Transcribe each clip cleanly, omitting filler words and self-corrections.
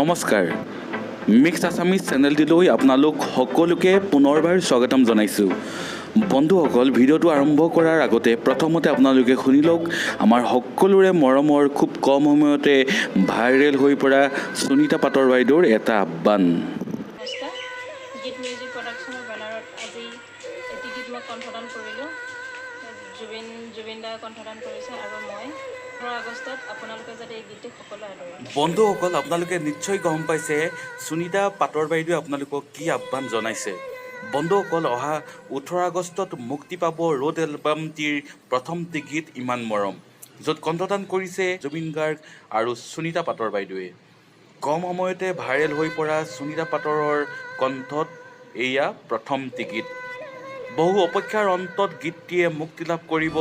নমস্কাৰ, mix Assamese চেনেলটিলৈ আপোনালোক সকলোকে পুনৰবাৰ স্বাগতম জনাইছোঁ। বন্ধুসকল, ভিডিঅ'টো আৰম্ভ কৰাৰ আগতে প্ৰথমতে আপোনালোকে শুনি লওক আমাৰ সকলোৰে মৰমৰ, খুব কম সময়তে ভাইৰেল হৈ পৰা সুনীতা পাটৰ বাইদেউৰ এটা আহ্বান। নমস্কাৰ। গীত মিউজিক প্ৰডাকশ্যনৰ বেনাৰত আজি এটি গীত মই কণ্ঠদান কৰিলোঁ। জুবিন দাই কণ্ঠদান কৰিছে আৰু মই 15 আগষ্টত আপোনালোকে যাতে এই গীতটি সকলোৱে আদৰে। বন্ধুসকল, আপোনালোকে নিশ্চয় গম পাইছে সুনীতা পাটৰ বাইদেৱে আপোনালোকক কি আহ্বান জনাইছে। বন্ধুসকল, অহা 18 আগষ্টত মুক্তি পাব ৰ'দ এলবামটিৰ প্ৰথমটি গীত ইমান মৰম, য'ত কণ্ঠদান কৰিছে জুবিন গাৰ্গ আৰু সুনীতা পাটৰ বাইদেৱে। কম সময়তে ভাইৰেল হৈ পৰা সুনীতা পাটৰৰ কণ্ঠত এয়া প্ৰথমটি গীত। বহু অপেক্ষাৰ অন্তত গীতটিয়ে মুক্তি লাভ কৰিব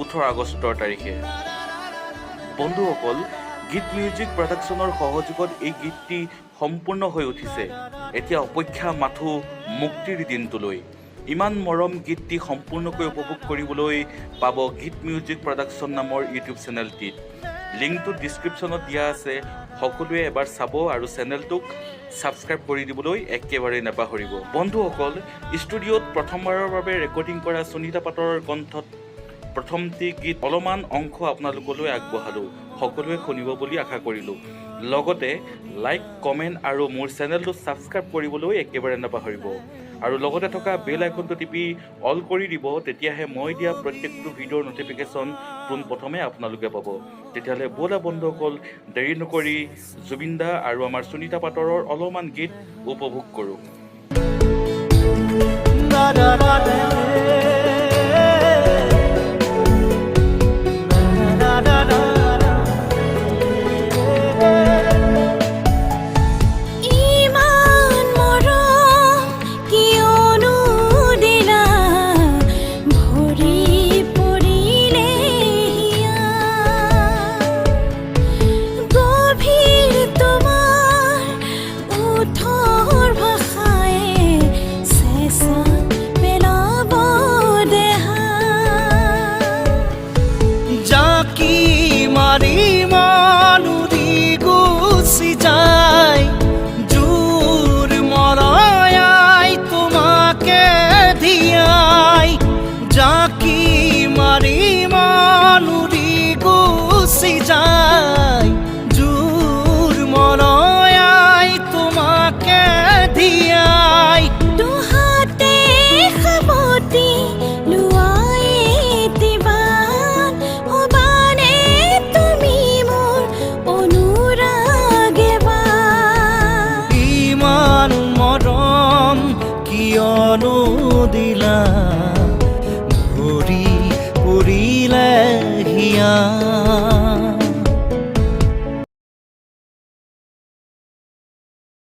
18 আগষ্টৰ তাৰিখে। বন্ধুসকল, গীত মিউজিক প্ৰডাকশ্যনৰ সহযোগত এই গীতটি সম্পূৰ্ণ হৈ উঠিছে। এতিয়া অপেক্ষা মাথো মুক্তিৰ দিনটোলৈ। ইমান মৰম গীতটি সম্পূৰ্ণকৈ উপভোগ কৰিবলৈ পাব গীত মিউজিক প্ৰডাকশ্যন নামৰ ইউটিউব চেনেলটিত। লিংকটো ডিছক্ৰিপশ্যনত দিয়া আছে, সকলোৱে এবাৰ চাব আৰু চেনেলটোক ছাবস্ক্ৰাইব কৰি দিবলৈ একেবাৰেই নাপাহৰিব। বন্ধুসকল, ষ্টুডিঅ'ত প্ৰথমবাৰৰ বাবে ৰেকৰ্ডিং কৰা সুনীতা পাটৰৰ কণ্ঠত প্ৰথমটি গীত অলপমান অংশ আপোনালোকলৈ আগবঢ়ালোঁ। সকলোৱে শুনিব বুলি আশা কৰিলোঁ। লগতে লাইক, কমেণ্ট আৰু মোৰ চেনেলটো ছাবস্ক্ৰাইব কৰিবলৈ একেবাৰে নাপাহৰিব আৰু লগতে থকা বেল আইকনটো টিপি অল কৰি দিব। তেতিয়াহে মই দিয়া প্ৰত্যেকটো ভিডিঅ'ৰ ন'টিফিকেশ্যন পোনপ্ৰথমে আপোনালোকে পাব। তেতিয়াহ'লে ব'লা বন্ধুসকল, দেৰি নকৰি জুবিন দা আৰু আমাৰ সুনীতা পাটৰৰ অলপমান গীত উপভোগ কৰোঁ। Da da da da da da da da। ইমান মৰম কিয়নো দিলা, ভৰি পৰিলে হিয়া। গভীৰ তোমাৰ ওঠৰ ভাষায়ে চেঁচা পেলাব দেহা। জাকি মাৰি মানুৰি গুচি যায়, জোৰ মৰয়াই তোমাকে ধিয়াই। জাকি মাৰি মানুৰি গুচি যায়, জোৰ মৰয়াই তোমাকে ধিয়াই। দুহাতে সাৱটি লোৱাই দিবান হবানে তুমি মোৰ অনুৰাগে? ইমান মৰম কিয়নো দিলা, ভৰি পৰিলে হিয়া।